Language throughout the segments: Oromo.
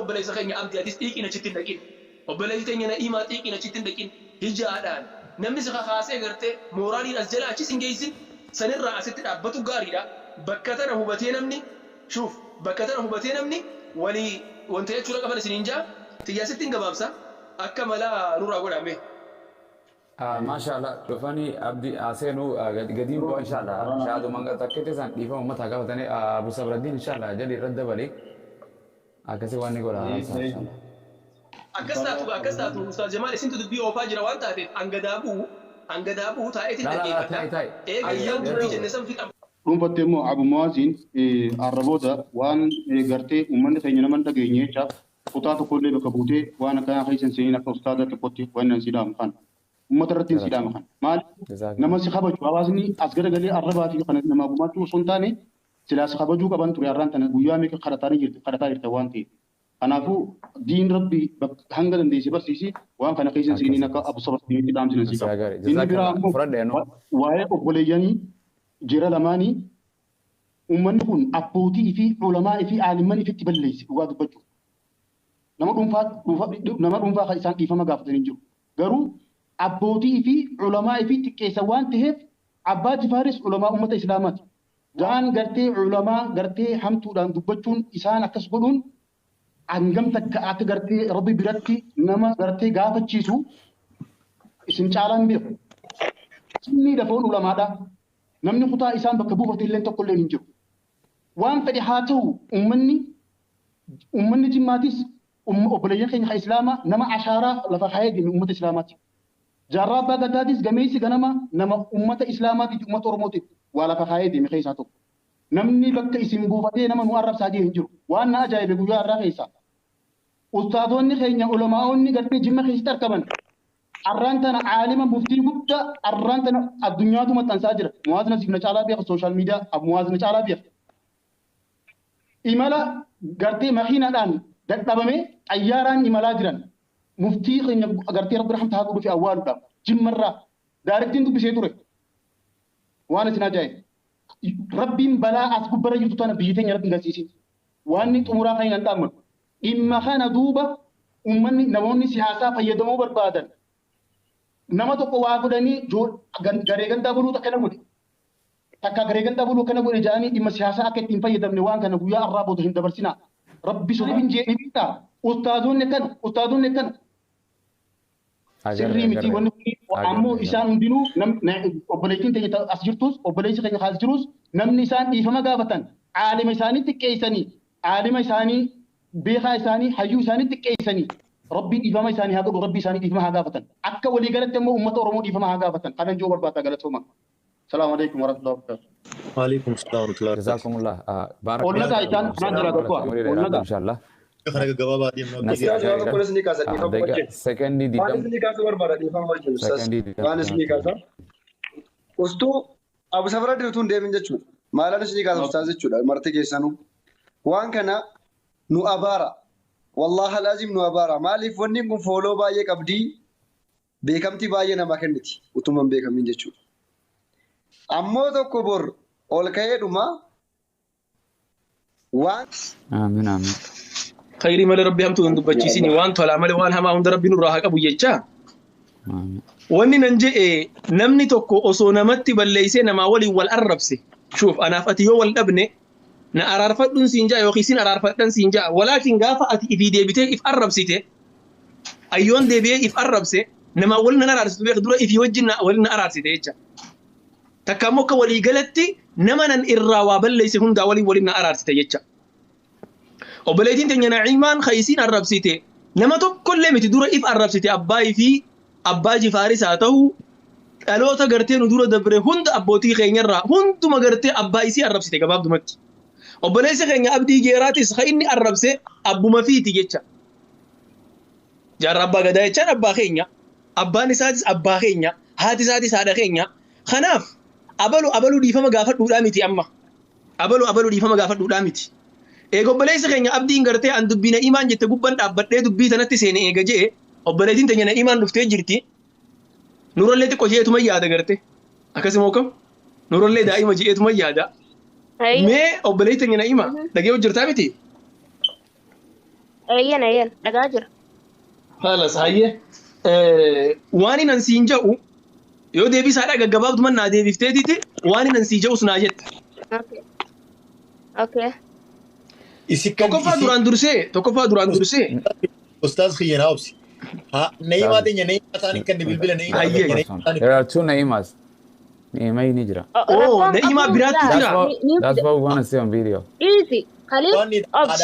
Obboleessa keenya Abdi, atis xiiqiin achitti hin dhaqin. Obboleessi teenya Na'iimaa xiiqiin achitti hin dhaqin. Hijaadhaan namni si kakaasee gartee mooraaliin as jala achi sin geessin, sanirraa asitti dhaabbatu gaariidha. Bakka tana hubatee namni, shuuf, bakka tana hubatee namni walii wanta jechuudha qaban isiniin ja'a. Tiyya asitti hin gabaabsa. Akka malaa nurraa godhaa mee. Maasha Allah, dhufanii Abdi seenuu gadiin bu'a inshallah. Shaaduma takkitti san dhiifama uummataa gaafatanii Abu Sabraddiin inshallah jedhi irratti dabali. Akkasii waan ni godha inshallah. Akkas taatu, akkas taatu, Ustaaz Jamaal, isintu dubbii oofaa jira waan taateef hangadaa bu'u taa'eetiin Laa laa laa. Dhaggeeffadha. Ta'i ta'i. Eega isaan dubbii jenne san fixan. Dhuunfattee immoo Abu Muwaaziin arra booda waan gartee uummanni keenya nama hin dhageenye jecha kutaa tokkollee bakka buutee waan akkanaa keessa hin seeniin, akka ustaaza tokkotti waan nan si dhaamu kana. Uummata irratti hin si dhaamu kana. Maali nama si kabaju hawaasni as garagalee arrabaa fi kana namaa gumaachuu osoo hin taane silaa si kabajuu qaban ture. Arraan tana guyyaa meeqa kadhataanii jirti, kadhataa jirta waan ta'eef. Kanaafuu diin Rabbii hanga dandeesse barsiisi, waan kana keessa hin seeniin akka Abu Sabra dhaamsi nan si qaba. Inni biraa ammoo Fudhadheenu. Waa'ee obboleeyyanii jira lamaanii, uummanni kun abbootii fi ulamaa fi aalimman ifitti balleesse dhugaa dubbachuuf. Nama dhuunfaa kan isaan dhiifama gaafatan hin jiru. Garuu abbootii fi ulamaa fi xiqqeessa waan ta'eef, Abbaa Jifaaris ulamaa uummata Islaamaati. Waan gartee ulamaa gartee hamtuudhaan dubbachuun, isaan akkas godhuun hangam takka akka gartee Rabbi biratti nama gartee gaafachiisu isin caalaan beeku. Inni dafoon ulamaadha. Namni kutaa isaan bakka buufate illee tokko illee hin jiru. Waan fedhe haa ta'u, uummanni Jimmaatis obboleeyyan keenya kan Islaamaa nama ashaaraa lafa kaayee deeme uummata Islaamaati. Jaarraa Abbaa Gadaatis gameessi ganama nama uummata Islaamaatiif, uummata Oromootiif waa lafa kaayee deeme keessaa tokko. Namni bakka isin buufatee nama nu arrabsaa jee hin jiru. Waan na ajaa'ibe guyyaa har'aa keessaa, ustaazonni keenya, ulamaa'onni gartee Jimma keessatti argaman, arraan tana aalima muftii guddaa arraan tana addunyaatu maxxansaa jira. Muwaazna siif na caalaa beeka, social media Muwaazna caalaa beeka. Imala gartee makiinaadhaan dadhabame xayyaaraan imalaa jiran muftii keenya gartee Rabbi rahmata haa godhuu fi awwaaluudhaaf Jimmarraa daarektiin dubbisee ture. Waan isin ajaa'ibe. Rabbiin balaa as gubbarra jirtu tana biyyi teenya Rabbiin garsiisin. Waan inni xumuraa kan hin dhaammatu. Dhimma kana duuba uummanni, namoonni siyaasaa fayyadamuu barbaadan, nama tokko waa godhanii garee gandaa buluu akkana godhe, takka garee gandaa buluu akkana godhe jedhanii dhimma siyaasaa akka ittiin fayyadamne waan kana guyyaa har'aa booda hin dabarsinaa. Rabbi sodaa jee ni beektaa. Ustaazonni akkana, ustaazonni akkana. Sirrii miti wanni kun. Ammoo isaan hundinuu, obboleettiin teenya as jirtus, obboleessi keenya as jirus, namni isaan dhiifama gaafatan aalima isaanii xiqqeessanii, aalima isaanii, beekaa isaanii, hayyuu isaanii xiqqeessanii, Rabbiin dhiifama isaanii haa godhu, Rabbi isaanii dhiifama haa gaafatan. Akka walii galatti ammoo uummata Oromoo dhiifama haa gaafatan. Kanan jiru barbaada, galatooma. Salaamu alaikum warahmatullahi wabarakatuh. Waalaikum salaam warahmatullahi wabarakatuh. Jazakumullah. Ollagaa isaan kanaan jira tokko. Ollagaa. Inshallah. Kana gaggabaabaa deemnu. Nasihaa Ustaaz, waan tokko isinii kaasa, dhiifama wajjin. Sekendii Waan 20. isinii kaasuu barbaada, dhiifama wajjin, ustaaz. Sekendii 20. Waan isinii kaasa. Ustuu Abu Safara utuu hin deemin jechuudha. Maalaan isinii kaasa, ustaaz, jechuudha marti keessanuu. Waan kana nu abaara. Wallahi alazim nu abaara. Maaliif wanni kun follow baay'ee qabdii, beekamtii baay'ee namaa kenniti utuma hin beekamin jechuudha. Ammoo tokko bor ol ka'ee dhuma waan Amiin amiin. Khayrii malee Rabbi hamtuu hin dubbachiisini, waan tolaa malee waan hamaa hunda Rabbi nurraa haa qabu jecha. Amiin. Wanni nan je'e, namni tokko osoo namatti balleeysee namaa waliin wal arrabse, shuuf, anaaf ati yoo wal dhabne na araarfadhuun siin ja'a yookiin sin araarfadhan siin ja'a, walaakin gaafa ati ifii deebitee if arrabsite, ayyoon deebi'ee if arrabse, namaa waliin nan araarsitu, beek, dura ifii wajjin waliin na araarsite jecha. Takka ammoo akka walii galatti nama nan irraa waa balleeyse hundaa waliin waliin na araarsite jecha. Obboleettiin teenya Na'iimaan kan isiin arrabsite nama tokkollee miti, dura if arrabsite. Abbaa fi Abbaa Jifaaris haa ta'u, dhaloota gartee nu dura dabre hunda, abbootii keenyarraa hunduma gartee abbaa isii arrabsite gabaabdumatti. Obboleessi keenya Abdii Geeraatis kan inni arrabse abbuma fiiti jecha. Jaarraa Abbaa Gadaa jechaan abbaa keenya. Abbaan isaatis abbaa keenya. Haati isaatis haadha keenya. Kanaaf abalu abaluu dhiifama gaafadhuudhaa miti amma. Abalu abaluu dhiifama gaafadhuudhaa miti. Eega obboleessi keenya Abdiin gartee an dubbii Na'iimaan jette gubban dhaabbadhee dubbii tanatti seene eega je'e, obboleettiin teenya Na'iimaan dhuftee jirti. Nurallee xiqqoo je'eetuma yaada garte. Akkasuma kam? Nurallee daa'ima je'eetuma yaada. Mee obboleettii teenya Na'iima dhagee hojjetaa miti? Eeyyan eeyyan dhagaa jira. Halas hayyee. Waan inni siin jedhu yoo deebii isaa gaggabaabduma naa deebifteetiti waan inni sii jedhus naa jetta. Okay. Okay. Tokkoffaa duraan dursee tokkoffaa duraan dursee. Ustaaz kiyya naa obsi. Na'imaa teenya na'imaa ta'anii kan bilbila na'imaa Hayyee. There are two Na'imas. Na'imai ni jira. Oh, Na'imaa biraatti jira. That's what we want to see on video. Easy. Khalif obsi.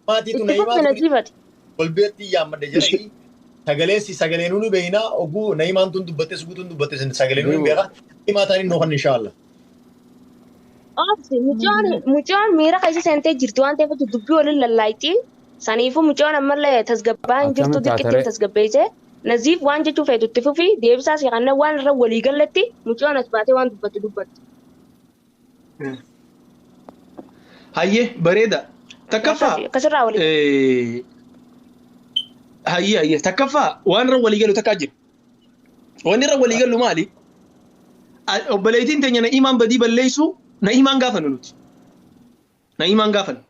Maatiitu Itti fufi na'imaa nasiifati. Kolbeetti yaammadde jedhanii sagalee si sagalee nunu beeknaa oguu na'imaan tun dubbatte suguutuun dubbatte sagalee nunu beekaa na'imaa ta'anii noo kan inshaallah. Obsi mucaan mucaan miira keessa seentee jirti waan ta'eef dubbii waliin lallaayitii. Saniifuu mucaan ammallee tasgabbaa hin jirtu Akkamitti dirqitti taatare? Tasgabbeessee. Naziif waan jechuu feetu itti fufi deebisaa si kanneen waan irra walii galletti mucaan as baatee waan dubbatti dubbatti. Hayyee bareeda. Takkaffaa. Akkasirraa walii. Hayyee hayyee takkaffaa waan irra walii galu takkaa jira. Wanni irra walii galu maali? Obboleettiin teenya Na'imaan badii balleessu Na'imaan gaafannu nuti. Na'imaan gaafannu.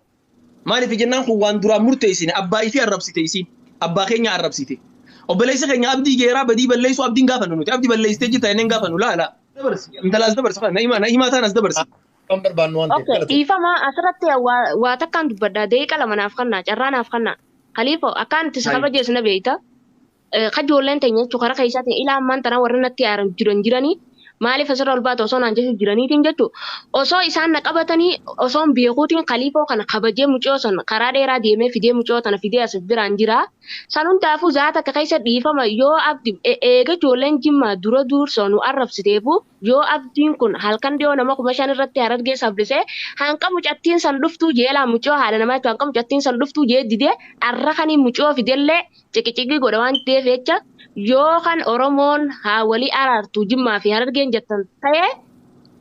Maaliif jennaan kun waan duraan murteessine abbaa ifii arrabsite isiin. Abbaa keenya arrabsite. Obboleessi keenya Abdii Geeraa badii balleessu Abdiin gaafannu nuti. Abdii balleessitee jirta jenneen gaafannu laa laa. Intala as dabarsi Na'imaa Na'imaa ta'an as dabarsi. Kan barbaannu waan ta'eef Okay, galatoomna. dhiifama asirratti waa takkaan dubbadha. Daqiiqa lama naaf kannaa, carraa naaf kannaa. Khaliifo akkaan itti si kabajeessu na beekta. Kajoolleen teenya jechuun karaa keessaatiin ilaa ammaan tana warri natti aaran jiran jiranii maaliif asirra ol baatu osoo naan jechuun jiraniitiin jechuun osoo isaan na qabatanii osoo hin beekuutiin khaliifoo kana kabajee mucoo san karaa dheeraa deemee fidee mucoo tana fidee as biraan jira. San hundaafuu zaata akka keessa dhiifama yoo abdi eega ijoolleen jimmaa dura dursoo nu arrabsiteefu yoo abdiin kun halkan dhiyoo nama 5,000 irratti harargee saffisee hanqa mucattiin san dhuftuu jeelaa mucoo haala namaa jechuun hanqa mucattiin san dhuftuu jee didee arra kanii mucoo fidellee ciqiciqii godha waan ta'eef jecha yoo kan Oromoon haa walii araartu jimmaa fi harargeen jettan ta'ee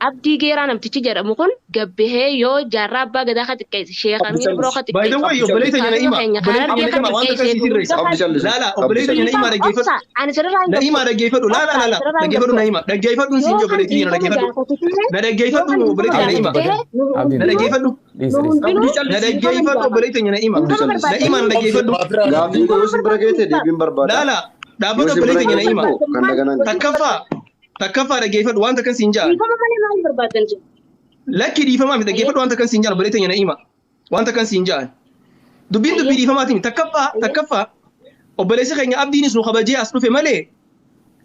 Abdii Geeraa namtichi jedhamu kun gabbahee yoo jaarraa abbaa gadaa ka xiqqeesse Sheekh Amiir biroo ka By the way, xiqqeesse obboleessa ustaazota Na'imaa keenya ka harargee obboleessa ka Na'imaa waan takka xiqqeesse sii sirreessa. hunda Abdi callisi. Laa laa Abdi obboleessa callisi. Na'imaa dhiifama dhaggeeffadhu. obsa ani sirraa hin Na'imaa gattu dhaggeeffadhu. Laa obsa laa ani laa sirraa hin dhaggeeffadhu gattu Na'imaa dhaggeeffadhu siin yoo kan obboleettii keenya dhiifama dhaggeeffadhu. gaafatu ta'e Na yoo dhaggeeffadhu kan dhiifama obboleettii keenya gaafatu Na'imaa. ta'e nu Abdii Na hundinuu dhaggeeffadhu. Dhiisi nu dhiisi. hundinuu Abdi Na callisi. dhiifama nu dhaggeeffadhu gaafata obboleettii keenya Na'imaa. Abdi dhiifama callisi. Na'imaa na barbaadanii dhaggeeffadhu. Gaaffiin koo dhiifama yoo sin bira geete barbaadanii deebiin barbaada. Laa laa Yoo dhaabbata sin bira obboleettii keenya geete Na'imaa. immoo kan daganaan galu. Takkaffaa takkaffaa dhaggeeffadhu waan takkan siin ja'a. dhiifama malee maal barbaadan jiru Lakki dhiifamaa fi dhaggeeffadhu waan takkan siin ja'a obboleettii keenya Na'imaa. Waan takkan siin ja'a. Dubbiin dubbii dhiifamaati takkaffaa takkaffaa obboleessi keenya Abdiinis nu kabajee as dhufe malee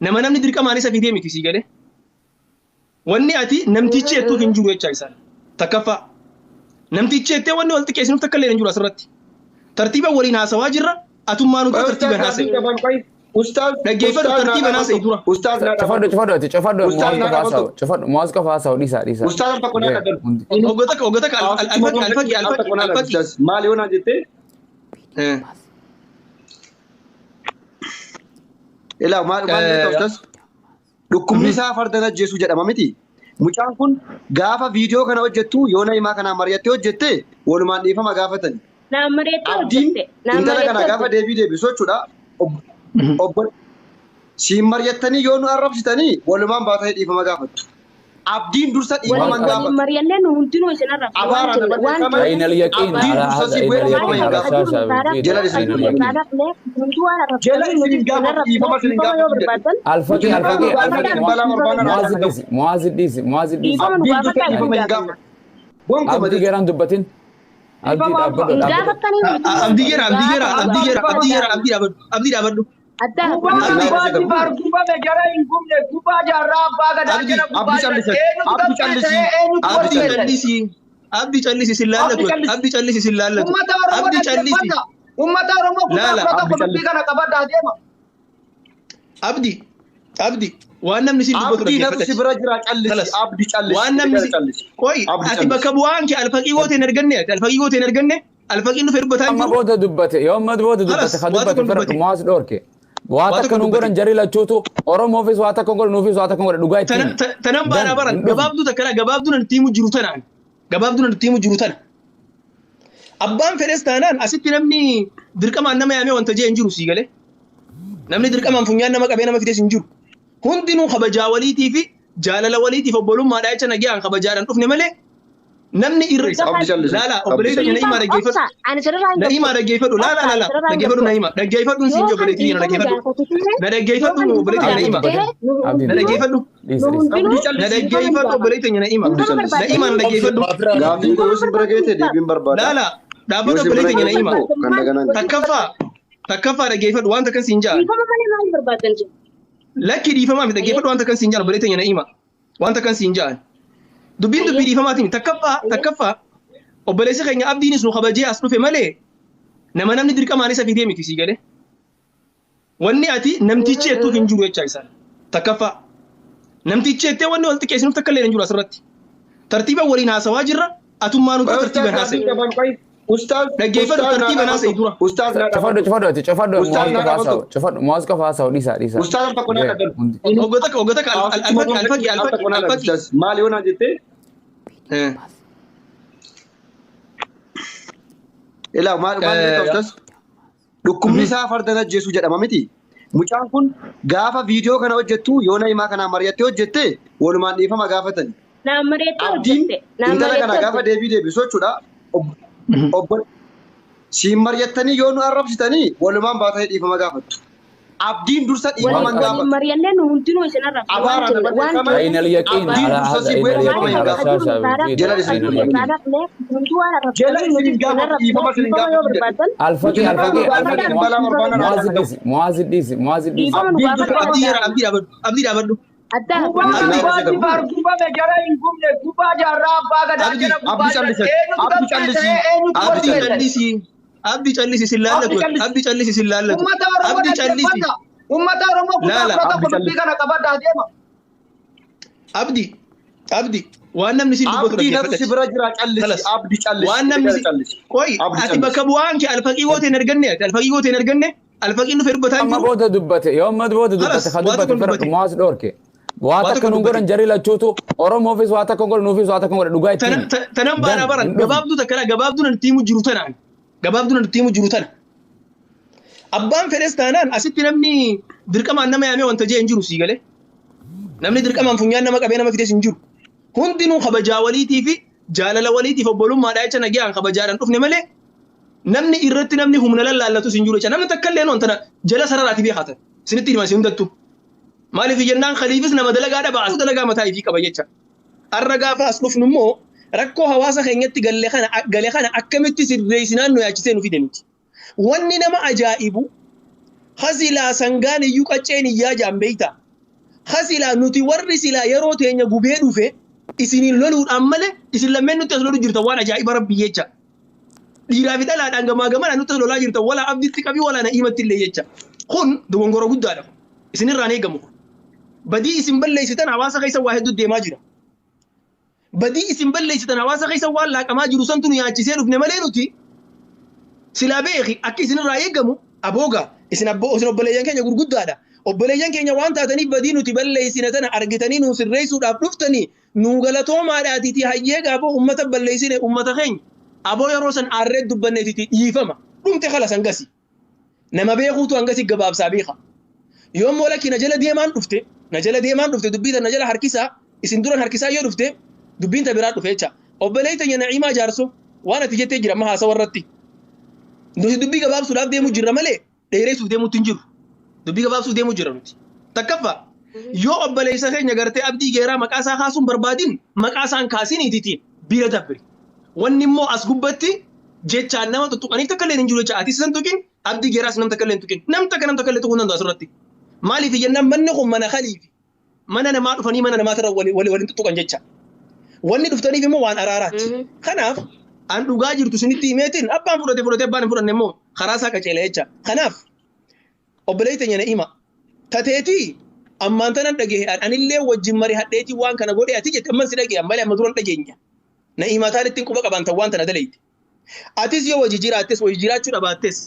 nama namni dirqamaan isa fidee miti sii galee. Wanni ati namtichi jettuuf hin jiru jechaa isaan. Takkaffaa. Namtichi jettee wanni wal xiqqeessinuuf takka illee hin jiru asirratti. Tartiiba waliin haasawaa jirra atummaa nuti tartiiban haasa'i. Ustaaz Dhaggeeffadhu Ustaaz naa tartiiban haasa'i dhaabbattu. dura. Ustaaz naa Cufadhu dhaabbattu. cufadhu ati cufadhu Ustaaz Muwaaz naa qofa haasa'u dhaabbattu. cufadhu Muwaaz qofa haasa'u dhiisa dhiisa. Ustaaz al tokko naa dhaggeeffadhu. Oggota oggota alfaqi alfaqi Al alfaqi tokko naa alfaqi. dhaabbattu. Ustaaz maal yoo naan jettee ilaa maal maal jetta ustaaz? Dhukkubni isaa farda ajjeesuu jedhama miti. Mucaan kun gaafa viidiyoo kana hojjettu yoo na'imaa kanaan mari'attee hojjette walumaan dhiifama gaafatani. Naan mari'attee Abdiin hojjette naan intala kana mari'attee gaafa hojjette deebii deebisu jechuudha. Obbo siin mari'attanii yoo nu arrabsitanii walumaan baatanii dhiifama gaafattu. Abdiin dursa dhiifama waliin hin waliin gaafatu. mari'annee nu hundinuu isin arrabsine waan Abaaraan jennu waan barreeffama أين اليقين Abdiin على dursa هذا si أين bu'ee dhiifama اليقين hin على gaafatu. الشاشة بالفيديو Jala isin أين hin اليقين gaafatu. Jala nuti isin hin isin gaafatu arrabsine dhiifama isin hin dhiifama yoo gaafatu jedhe. barbaadan الفقي Nuti الفقي dhiifama الفقي barbaanna balaa barbaanna معاذ raadhaan ديسي معاذ ديسي معاذ ديسي dhiifama nu Abdiin dursa gaafadhaa dhiifama isin hin gaafanna. gaafatu. Gonkumaa Abdii jechuudha. Geeraan dubbatin Abdii dhaabbadhu Hin dhaabbadhu gaafattanii nuti Abdii Geeraa Abdii Geeraa gaafa nu Abdii Geeraa gaafadhaa Abdii Geeraa Abdii dhaabadhu Abdii dhaabadhu. adda Gubaa Isin abbaa dhaabbatee jifaar gabu. gubame jara hin gubne gubaa jaarraa abbaa gadaa Abdii jala Abdi gubaa jiran callisi. eenyutu Abdi gabbeesse callisi. eenyutu Abdi Abdii callisi. warbeesse callisi. Abdii callisi sin Abdi laallatu. callisi. Abdii callisi sin laallatu. Uummata Oromoo Abdii callisi. dhaggeeffadha. Uummata Oromoo kutaa Laala kudha Abdi tokko dubbii callisi. kana qabadhaa deema. Abdii Abdii waan namni sin dubbatu Abdii natu si dhaggeeffadhu. bira jira callisi. Kalas Abdi callisi. waan namni Jala si callisi. qoy Abdi ati callisi. bakka bu'aan kee alfaqii goote hin arganne ati alfaqii goote hin arganne alfaqiin dhufee dubbataa hin Amma jiru. booda dubbate yoo amma booda dubbate Kalas ka waa dubbate tokko fira dubbate Muwaaz dhoorke waa waa takka tokko nuun dubbate. godhan jarri lachuutu Oromoofis waa takka godhan nuufis waa takka godhan dhugaa ittiin Tanan dan baanaa baran hin dhufne. gabaabduu takkana gabaabduu nan tiimu jiru tanaan gabaabduu nan tiimu jiru tana. Abbaan fedhes taanaan asitti namni dirqamaan nama yaamee wanta jee hin jiru sii galee. Namni dirqamaan funyaan nama qabee nama fides hin jiru. Hundinuu kabajaa waliitii fi jaalala waliitiif obbolummaadhaa jecha nagayaan kabajaadhaan dhufne malee Namni irra Abdi callisi. Laala obboleessa keenya Na'imaa dhaggeeffadhu. Ani sirraa hin Na'imaa dhaggeeffadhu. Laala laala dhaggeeffadhu Na'imaa. Dhaggeeffadhu siin obboleettii keenya dhaggeeffadhu. Na dhaggeeffadhu obboleettii keenya Na'imaa. Na dhaggeeffadhu. Na dhaggeeffadhu obboleettii keenya Na'imaa. Na'imaa na dhaggeeffadhu. Gaaffiin kun yoo sin bira geete deebiin barbaada. Laala dhaabbata Yoo sin bira obboleettii keenya geete Na'imaa. immoo kan daganaan. Takkaffaa takkaffaa dhaggeeffadhu waan takkan siin ja'a. Dhiifama malee maal barbaadan jiru? Lakki dhiifamaa fi dhaggeeffadhu waan takkan siin ja'a obboleettii keenya Na'imaa. Waan takkan siin ja'an. Dubbiin dubbii dhiifamaatiin takkaffaa takkaffaa obboleessi keenya abdiinis nu kabajee as dhufe malee nama namni dirqamaan isa fidee miti sii galee. Wanni ati namtichi jettuuf hin jiru jechaa isaan takkaffaa. Namtichi jettee wanni wal xiqqeessinuuf takka illee hin jiru asirratti. Tartiiba waliin haasawaa jirra atummaa nuti tartiiban haasa'e. Ustaaz Dhaggeeffadhu tartiiban haasa'e dura. Ustaaz naa Cufadhu cufadhu ati cufadhu Ustaaz muwaaz naa qofa haasa'u dhaabbattu. cufadhu muwaaz qofa haasa'u dhiisaa dhiisaa. Ustaaz tokko naa dhaabbattu. Oggota akka oggota akka alfaqi alfaqi alfaqi alfaqi. Maal yoo naan jettee ilaa maal maal jetta ustaaz? Dhukkubni isaa farda ajjeesuu jedhama miti. Mucaan kun gaafa viidiyoo kana hojjettu yoo Na'imaa kanaan mari'attee hojjette walumaan dhiifama gaafatani. Naan mari'attee Abdiin hojjette. Naan intala kana mari'attee gaafa hojjette. deebii deebisu jechuudha. Obbo siin mari'attanii yoo nu arrabsitanii walumaan baatanii dhiifama gaafattu. Abdiin dursa dhiifama Waliin hin waliin gaafatu. mari'annee nu hundinuu isin arrabsa. Waan Abaaraan jennu waan barreeffama jennu. أين اليقين Abdiin على dursa هذا si أين bu'ee اليقين dhiifama hin على gaafatu. الشاشة بالفيديو Jala isin أين hin اليقين Hunduu waan Jala arrabsitanii isin nuti hin isin gaafatu arrabsine dhiifama isin hin dhiifama yoo gaafatu jedhe. barbaadan الفقي Nuti الفقي barbaanna الفقي balaa barbaanna muwaaz naa dhiisi muwaaz dhiisi muwaaz dhiisi dhiifama nu Abdiin dursa gaafadhaa Abdii jara abdii dhaabadhu abdii dhaabadhu. Addaa Gubaa Isin gubbaa arrabsitan. jifaar gubame jara hin gubne gubaa jaarraa abbaa gadaa Abdii jala Abdi gubaa jira. callisan. Eenyutu Abdi gabtee callisi. ta'ee eenyutu Abdi Abdii warri callisi. callisi. Abdii callisi sin Abdi laallatu. callisi. Abdii callisi sin laallatu. Uummata Oromoo Abdii callisi. dhaggeeffadha. Uummata Oromoo kutaa Laala. kudha Abdi tokko dubbii callisi. kana qabadhaa deema. Abdii abdii waan namni sin dubbatu Abdii natu si dhaggeeffadhu. bira jira callisi. Kalas. Abdi callisi. Waan namni Jala si callisi. qoy Abdi ati callisi. bakka bu'aan kee alfaqii gooteen arganne ati alfaqii gooteen arganne alfaqiin dhufee dubbataa hin amma jiru. booda dubbate yoo amma booda dubbate Kalas ka waa dubbate tokko fira dubbate. muwaaz dhoorke waa Waa takka tokko nuun dubbate. godhan jarri lachuutu oromoofis waa takka godhan nuufis waa takka godhan dhugaa ittiin Tanan baanaa dan baran hin dhufne gabaabduu takkana gabaabduu nan ittiin jiru tanaan gabaabduu nan ittiin jiru tana. Abbaan fedhes taanaan asitti namni dirqamaan nama yaamee wanta jee hin jiru sii galee. Namni dirqamaan funyaan nama qabee nama fides hin jiru. Hundinuu kabajaa waliitii fi jaalala waliitiif obbolummaadhaa jecha nagayaan kabajaadhaan dhufne malee namni irratti namni humna lallaallatus hin jiru jecha namni takka illee wanta jala sararaati beekatan isinitti himan si hundattu. Maaliif jennaan khaliifis nama dalagaa dhaba as dalagaa mataa ifii qaba jecha. Arra gaafa as dhufnu immoo rakkoo hawaasa keenyatti gale kana akkamitti sirreessinaan nu yaachisee nu fide miti. Wanni nama ajaa'ibu hasilaa sangaan iyyuu qacceen iyyaa jaan beeyta. Hasilaa nuti warri silaa yeroo teenya gubee dhufe isiniin loluudhaan malee isin lammeen nutti as lolu jirtan waan ajaa'iba rabbii jecha. Dhiiraa fi dhalaadhaan gamaa gamanaan nutti as lolaa jirtan walaa abditti qabii walaa na'iimatti illee jecha. Kun dogongora guddaadha. Isinirraan eegamu. Badii isin balleessitan hawaasa keessa waa hedduu deemaa jira. Badii isin balleessitan hawaasa keessa waan laaqamaa jiru santu nu yaachisee dhufne malee nuti silaa beeki akka isinirraa eegamu abooga isin abbo isin obboleeyyan keenya gurguddaadha. Obboleeyyan keenya waan taataniif badii nuti balleessine tana argitanii nu sirreessuudhaaf dhuftanii nu galatoomaadhaatiiti hayyee gaafoo ummata balleessine ummata keenya aboo yeroo san aarree dubbanneetiti dhiifama dhumte kala sangasi nama beekuutu hangasi gabaabsaa beeka. Yoommoo lakki na jala deemaan dhufte na jala deemaan dhufte dubbii tana na jala harkisaa isin duran harkisaa yoo dhufte dubbiin ta biraa dhufe jecha. Obboleeyyi teenya Na'iimaa Jaarso waan ati jettee jira amma haasawa irratti. Nuti dubbii gabaabsuudhaaf deemuu jirra malee dheeressuuf deemuutti hin jiru. Dubbii gabaabsuuf deemuu jirra nuti. Takkaffaa yoo obboleessa keenya gartee abdii geeraa maqaa isaa kaasuun barbaadin maqaa isaan kaasiniititi bira dabri. Wanni immoo as gubbatti jechaan nama tuttuqaniif takka illee hin jiru jecha atis isan tuqin abdii geeraas nam takka illee hin tuqin nam takka nam takka illee tuquu hin danda'u asirratti. Maaliif jennaan manni kun mana khaliifi mana namaa dhufanii mana namaatirra waliin tuttuqan jecha. Wanni dhuftaniif immoo waan araaraati. Kanaaf an dhugaa jirtu isinitti himeetiin abbaan fudhate fudhate abbaan hin fudhanne immoo karaa isaa qaceela jecha. Kanaaf obboleettii teenya Na'iima tateetii ammaan tanan dhagahe anillee wajjin marii hadheetii waan kana godhe ati jette amman si dhagahe malee amma duran dhageenya. Na'iima taan ittiin quba qaban tan waan tana dalayte. Atis yoo wajji jiraattes wajji jiraachuu dhabaattes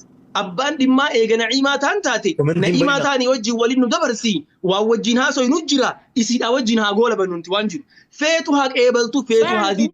abbaan dhimmaa eega Na'iimaa taan taate Komentiin Na'iimaa bal'ina. taanii wajjin waliin nu dabarsi waan wajjin haasoynu jira isiidhaa wajjin haa goolabannu nuti waan jiru. Feetu haa qeebaltu feetu haa diidu.